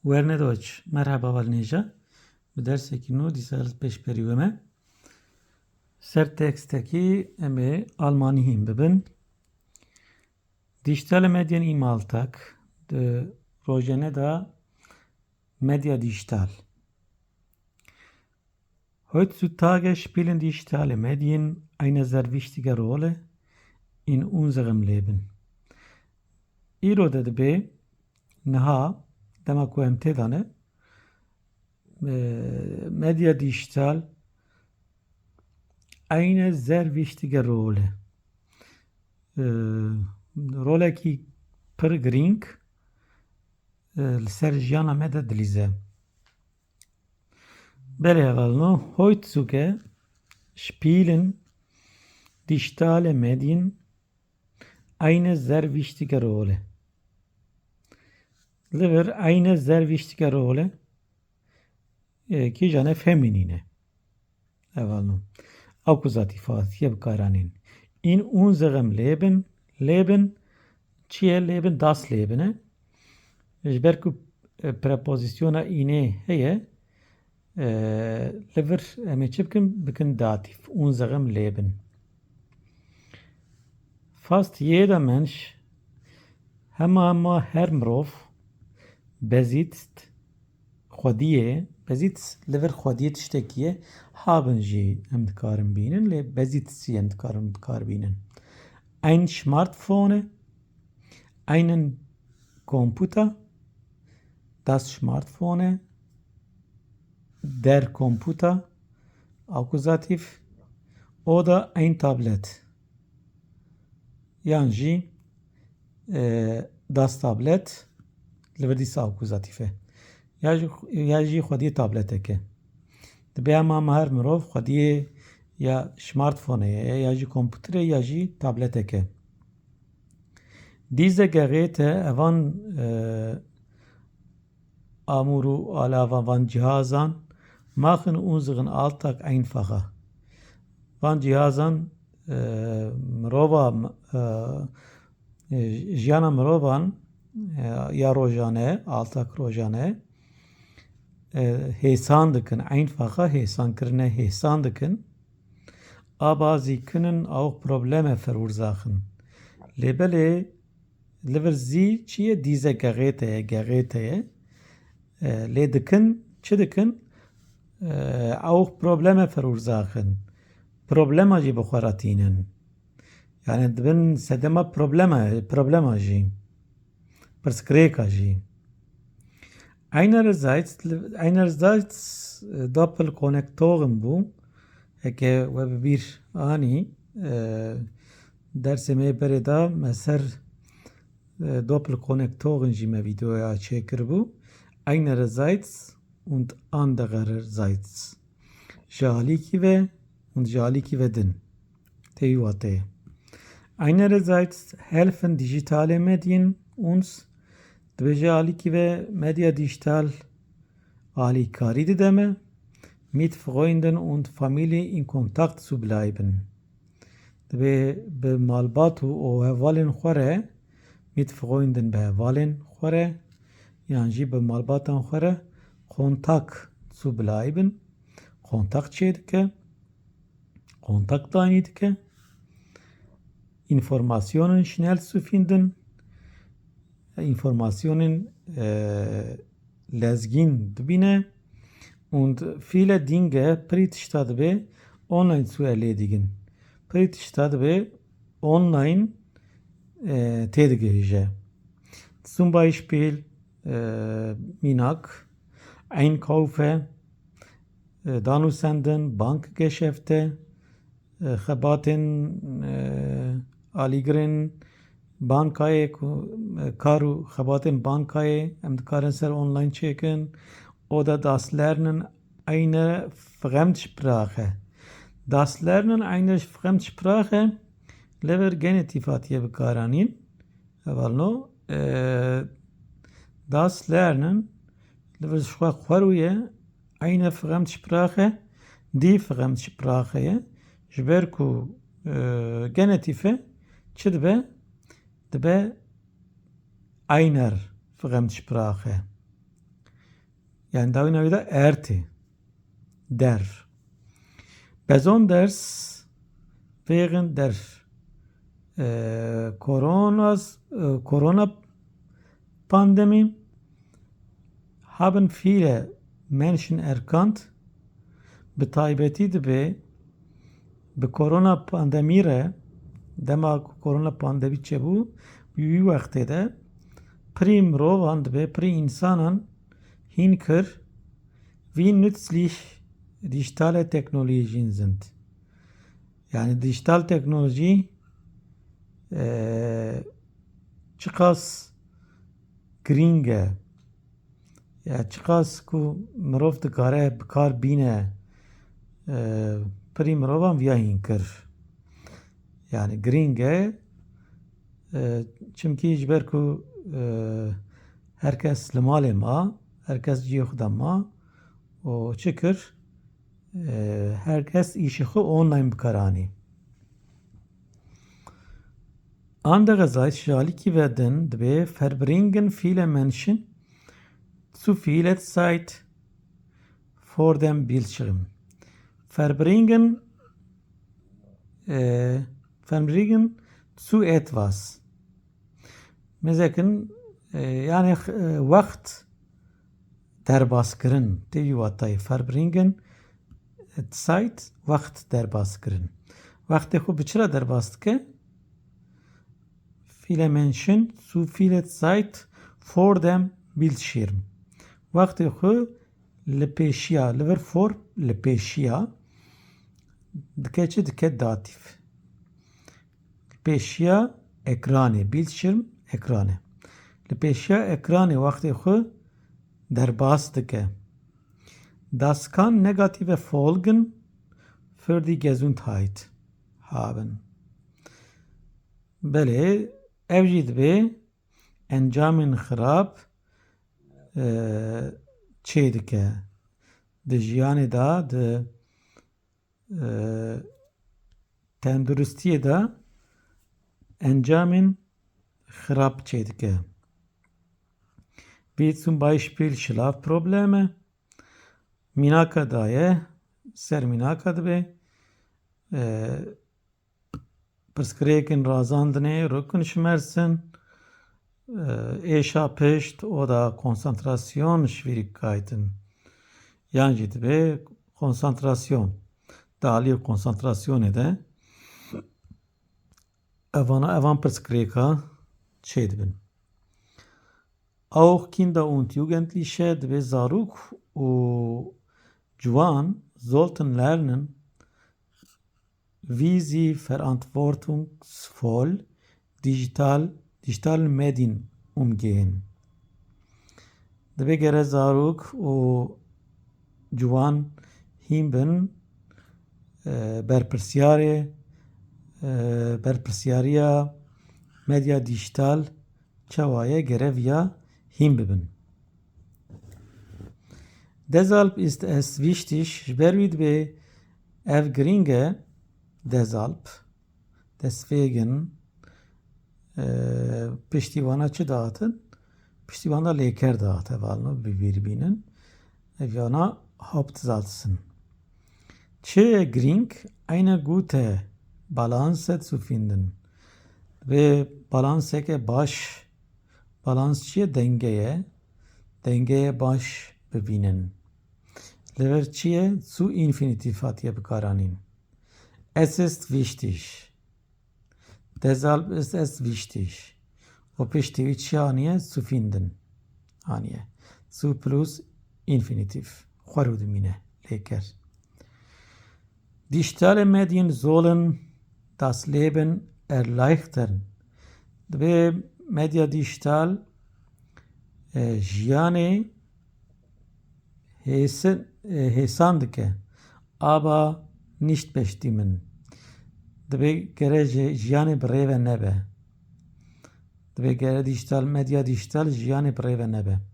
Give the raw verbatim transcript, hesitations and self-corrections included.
Werne Deutsch, merheba welnêja. Bi dersekî nû dîsa li pêşberî we me. Ser tekstekî em ê almanî hîn bibin. Digitale Medien im Alltag, di rojane de medya dijital. Heutzutage spielen digitale Medien eine sehr wichtige Rolle in unserem Leben. Îro de dibe, niha, dema ku em tê de ne, e, medya dijital eine sehr wichtige Rolle. E, rolekî pir girîng, e, li ser jiyana me de dilîze. Belê hevalno, heutzutage spielen digitale Medien eine sehr wichtige Rolle. Li vir eine sehr wichtige Rolle, e, kîjan e, feminîn e. Hevalno. Akuzatîf hatiye bikaranîn. In unserem Leben, Leben, çi ye? Leben, das Leben e. Ji ber ku, e, prepozisyona inê heye, e, li vir em ê çi bikin? Bikin Dativ, unserem Leben. Fast jeder Mensch, hema hema her mirov, besitzt, xwediyê, besitzt li vir xwediyê tiştekî ye, haben jî em dikarin bînin, lê besitzt jî em dikarin bikar bînin. Ein Smartphone, einen Computer, das Smartphone, der Computer, Akkusativ, oder ein Tablet. Yan jî, e, das Tablet, li vir dîsa akuzatîf e. Ya jî, ya jî xwediyê tabletek e. Dibe hema hema her mirov xwediyê ya smartphone ye, ya jî kompûterê, ya jî tabletek e. Diese Geräte, evan, e, Amûr û alava van Cihazan machen unseren Alltag einfacher. Van cihazan, e, mirova, e, e, jiyana mirovan, e, ya rojane, Alltag rojane, e, hêsan dikin, einfacher, hêsan kirine, hêsan dikin. Aber sie können auch Probleme verursachen. Lê belê, li vir zî çi ye? Diese Geräte ye, Geräte ye. E, lê dikin, çi dikin? E, auch Probleme verursachen. Problema jî bi xwe re tînin. Yani dibin sedema problema, problema jî. Pirsgirêka jî. Einerseits, einerseits, e, Doppelkonnektoren bû. Heke we bi bîr anî, e, dersê me yê berê de me ser, e, Doppelkonnektoren jî me vîdeoya çêkiribû. Einerseits und andererseits. Ji alîkî ve und ji alîkî ve din. Tê wî wateyê. Einerseits helfen digitale Medien uns, dibêje alîkî ve medya dijital alîkarî dide me, mit Freunden und Familie in Kontakt zu bleiben. Dibê bi malbat û hevalên xwe re, mit Freunden, bi hevalên xwe re, yan jî bi malbatan xwe re Kontakt zu bleiben, kontak çêdike, kontak dayîn dike. Informationen schnell zu finden, Informationen, e, lezgîn dibîne und viele Dinge, pirî tişta dibe online zu erledigen. Pirî tişta dibe online, e, têdigihîje. Zum Beispiel, e, mînak, Einkaufe, e, danûsendin, Bankgeschäfte, e, xebatên, e, alîgirên bankayê ku, e, kar û xebatên bankayê em dikarin ser online çêkin. Oder das Lernen einer Fremdsprache. Das Lernen einer Fremdsprache, li vir genetîf hatiye bikaranîn. Hevalno, e, das Lernen, li vir ji xwe xwerû ye, eine Fremdsprache, die Fremdsprache ye. Ji ber ku, e, genetîf e, çi dibe? Dibe einer Fremdsprache. Yani dawîna wî de ertê. Der. Besonders wegen der, äh, Coronas, äh, Corona-Pandemie haben viele Menschen erkannt, bi taybetî dibe bi korona pandemî re, dema ku korona pandemî çêbû, wî wextê de pirî mirovan dibe, pirî însanan hîn kir, wie nützlich digitale Technologien sind. Yani dijital teknolojî, e, çiqas girîng e. Ya çiqas ku mirov dikare bi kar bîne, e, pirî mirovan viya hîn kir. Yani girîng e, e, çimkî ji ber ku, e, her kes li malê ma, her kes cihê xwe de ma û çi kir? E, her kes îşê xwe online bi kar anî. Andererseits, ji alîkî ve din dibe verbringen viele Menschen zu viele Zeit vor dem Bildschirm. Verbringen, e, verbringen zu etwas. Mezekin, e, yani, e, wext derbas kirin. Tê wî watayê verbringen, Zeit, wext derbas kirin. Wextê xwe bi çi re derbas dike? Viele Menschen zu viele Zeit vor dem Bildschirm. Wextê xwe li pêşiya, li vir vor, li pêşiya, dike çi? Dike datîf. Li pêşiya ekranê, Bildschirm, ekranê. Li pêşiya ekranê wextê xwe derbas dike. Das kann negative Folgen für die Gesundheit haben. Belê, ev jî dibe encamên xirab, e, çê dike. Di jiyanê de, di, e, tenduristiyê de encamên xirab çê dike. Wie zum Beispiel Schlafprobleme, mînaka daye, ser mînaka dibe, e, pirsgirêkên razandinê, Rückenschmerzen, e, êşa pişt oder Konzentration Schwierigkeiten. Yan jî dibe konsantrasyon, di aliyê konsantrasyonê de evana, evan pirsgirêka çêdibin. Auch Kinder und Jugendliche, dibe zarok û ciwan sollten lernen, wie sie verantwortungsvoll digital, digitalen Medien umgehen. Dibe gere zarok û ciwan hîn bin, e, berpirsyarê, e, berpirsyariya medya dijital çawa ye, gere viya hîn bibin. Deshalb ist es wichtig, ji ber wî dibe ev girîng e, deshalb, deswegen, e, piştî wana çi dihatin? Piştî wana lêker dihate, valno bi bîr bînin. Ev yana Hauptsatz in. Çi girîng, eine gute Balance zu finden. Vê balanseke baş, balans çi ye? Denge ye. Dengeye baş bibînin. Li vir çi ye? Zu Infinitiv hatiye bikaranîn. Es ist wichtig. Deshalb ist es wichtig. Û piştî wî çi aniye? Zu finden aniye. Zu plus Infinitiv. Xwe rû dimîne. Lêker. Digitale Medien sollen das Leben erleichtern. Divê medya dijital, e, jiyanê hêsin, e, hêsan dike. Aber nicht bestimmen. Divê gere ji jiyanê bi rê ve nebe. Divê gere dijital, medya dijital jiyanê bi rê ve nebe.